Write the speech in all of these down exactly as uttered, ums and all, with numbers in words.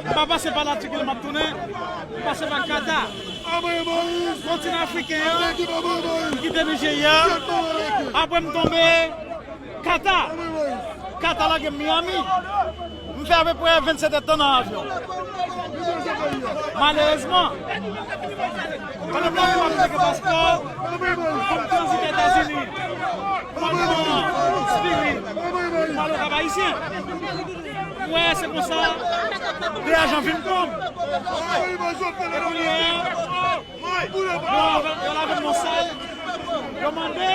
M pa pase pa Latik, m ap tounen. M pase pa Kata. Kontinan afriken an, m kite Nijerya. Apre m tonbe Kata. Kata lage m Miami. M fè apeprè vennsenk èdtan nan avyon. Malerezman, pandan m ap cheke paspò pou m tranzite Etazini, m ap pran Spirit pou m ale Kap Ayisyen. M wè se konsa de ajan vin pran m. E kounye a, yo lave, yo lave m nan sal. Yo mande.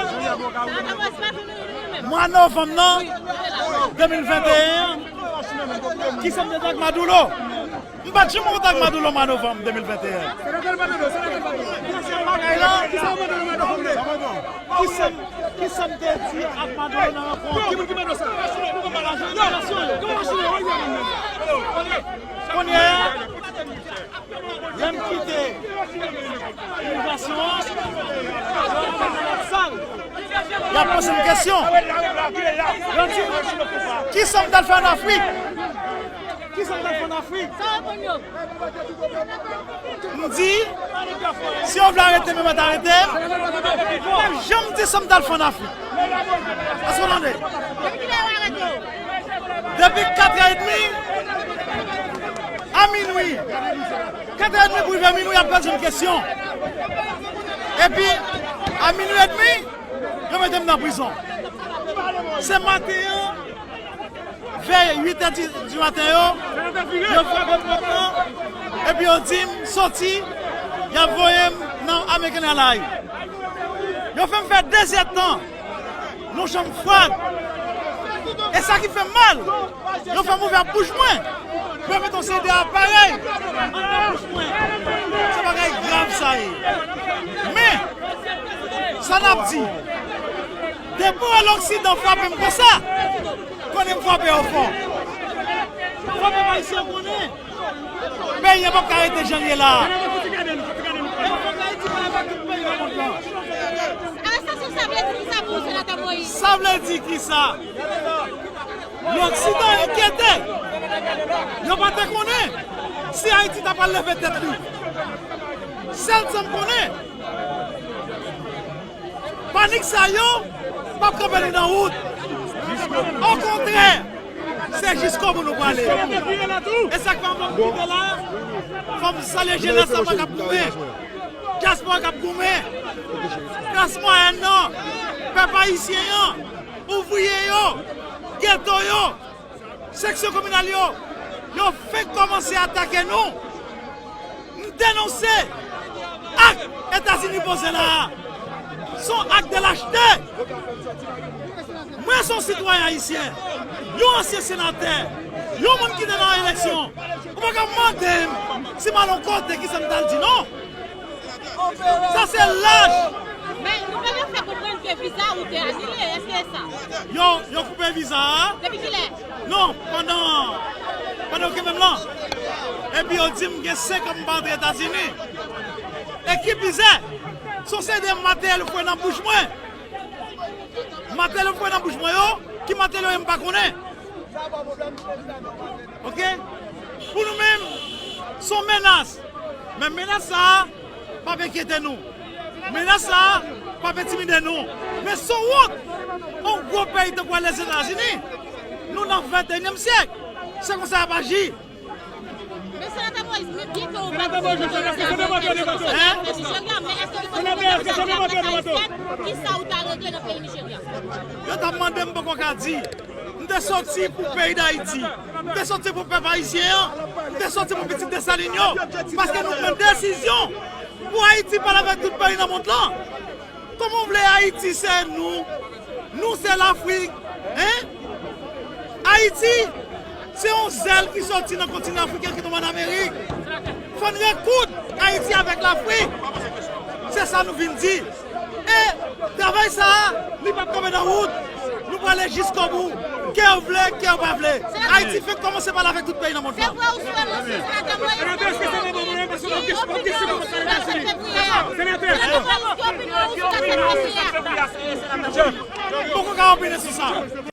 Mwa novanm nan de mil venteyen an, kisa m te di ak Maduro? M pa t janm kontak Maduro mwa novanm de mil venteyen. Kisa m, kisa m te di ak Maduro nan rankont? Kounye a, lè m kite imigrasyon an, y ap poze m kesyon. Yo di m, kisa m t al fè ann Afrik? Kisa m t al fè ann Afrik? M di, si yo vle arete m, yo mèt arete m. M pa janm di sa m t al fè ann Afrik. Èske w tande? Depi katrè edmi a minwi, katrè edmi pou rive minwi, y ap poze m kesyon. Epi, a minwi edmi, yo mete m nan prizon. Se maten an, vè uit è di, di maten yo, yo frape m pòt lan, epi yo di m soti, y ap voye m nan American Airlines. Yo fè m fè de zèdtan nan yon chanm fwad. E sa ki fè m mal, yo fè m ouvè bouch mwen pou yo mete yon seri de aparèy anndan bouch mwen. Se bagay grav sa ye. Men, sa n ap di, depi w wè Loksidan frape m konsa, konnen m frape yo fò. Fò pèp ayisyen konnen peyi an p ap ka rete jan l ye la a. Arestasyon sa vle di kisa pou ou, Senatè Moïse? Sa vle di kisa? Loksidan enkyete. Yo pa te konnen si Ayiti ta pral leve tèt li. Sèl sa m konnen, panik sa yo p ap kanpe nou nan wout. Okontrè, se jiskobou nou prale. E sa k fè anvan m kite la, fò m salye jenès la k ap goumen, dyaspora k ap goumen, klas mwayèn nan, pèp ayisyen an, ouvriye yo, geto yo, seksyon kominal yo, yo fenk kòmanse atake nou. M denonse ak Etazini poze la a. Se yon ak de lachte. Mwen se yon sitwayen ayisyen, yon ansyen senatè, yon moun ki te nan eleksyon. Ou pa ka mande m si m al yon kote kisa m t al di non. Sa se laj. Men nouvèl yo fè konprann ke viza ou te anile, èske e sa? Yo, yo koupe viza a. Depi kilè? Non, pandan, pandan yo kenbe m lan. Epi yo di m gen senk an m pa antre Etazini. E ki pizè, se yon seri de materyèl yo foure nan bouch mwen. Materyèl yo foure nan bouch mwen yo, ki materyèl yo ye m pa konnen. Oke? Pou nou menm, se yon menas. Men menas sa a p ap enkyete nou. Menas sa a p ap entimide nou. Men se yon wont. Yon gwo peyi tankou Lèzetazini, nou nan venteyinyèm syèk. Se konsa y ap aji. Men Senatè Moïse, men byen ke ou pa t di nou se Nijerya, men èske nou konn konn sa k ap fèt Ayisyen, kisa ou ta regle nan peyi Nijerya? Yo t ap mande m, m poko ka di. M te soti pou peyi Dayiti. M te soti pou pèp ayisyen an. M te soti pou pitit Desalin yo. Paske nou pran desizyon pou Ayiti pale avèk tout peyi nan mond lan. Kòman w vle Ayiti se nou? Nou se Lafrik, en? Ayiti se yon zèl ki soti nan kontinan afriken ki tonbe ann Amerik. Fò n rekoud Ayiti avèk Lafrik. Se sa nou vin di. E travay sa a, li p ap kanpe nan wout. Nou prale jiskobou. Ke w vle, ke w pa vle. Ayiti fenk kòmanse pale avèk tout peyi nan mond lan. Se vre ou sou emosyon, Senatè Moïse? Senatè, èske se vre ou pa sou emosyon? Senatè, ki opinyon ou sou ka fèt pase a? M poko ka opine sou sa.